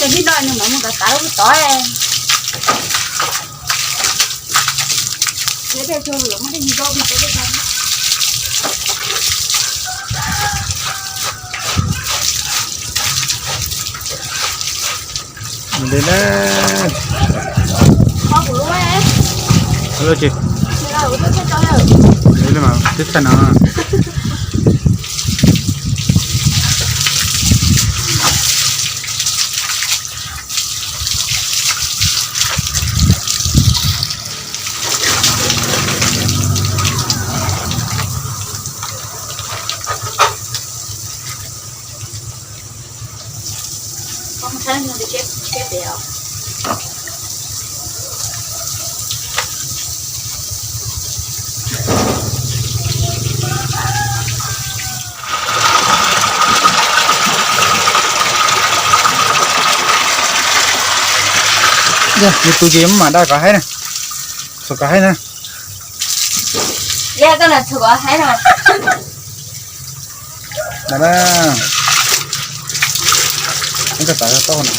Ces hnub no nws mam mus tom tav lub tod. Ces tej tug lawm muab tej yig zaub mus rau tej tod. Li na. Qhov kuv lub. Lub tsis. Li mas twb txhaj no. Yog yus tus ces mam dai kom haib na. Txhuam kom haib na. Yog koj na txhuam kom haib no. Nab na, koj xav tau na.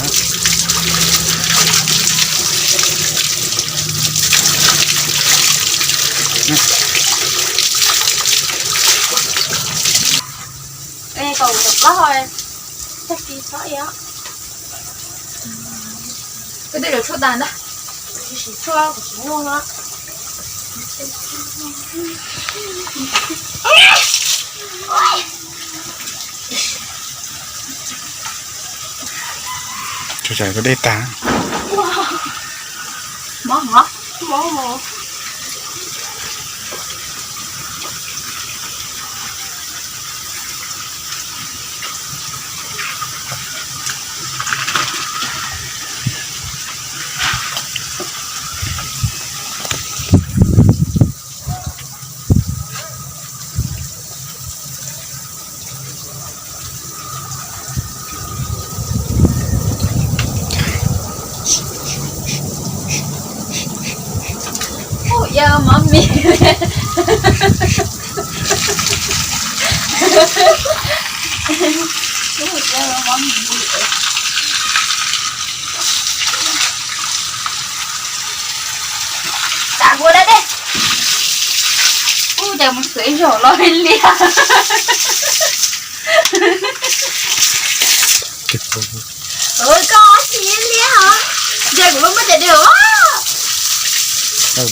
Kaum plaub hau, tag kis txhob ib. Koj tej zaum tshuaj tas ntag. Tsis tshuaj, kuv tsis muaj. Tshuaj tas koj dej tas. Mob heev, mob mus. Ub, yawg mob mis. Ub, yawg mob mis. Xav kuv dab dej. Ub, cas mus txawv ib zaug los li. Ua koj tsis liab hos. Ntshai kuv lub muab cov dej os. Ob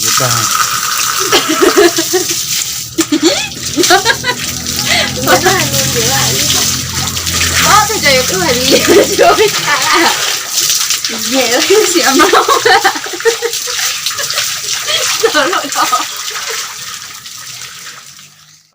tug cov YouTube hais li tsis ua peb tsa lawm. Yem lawm xiam mloog. Txog lub no.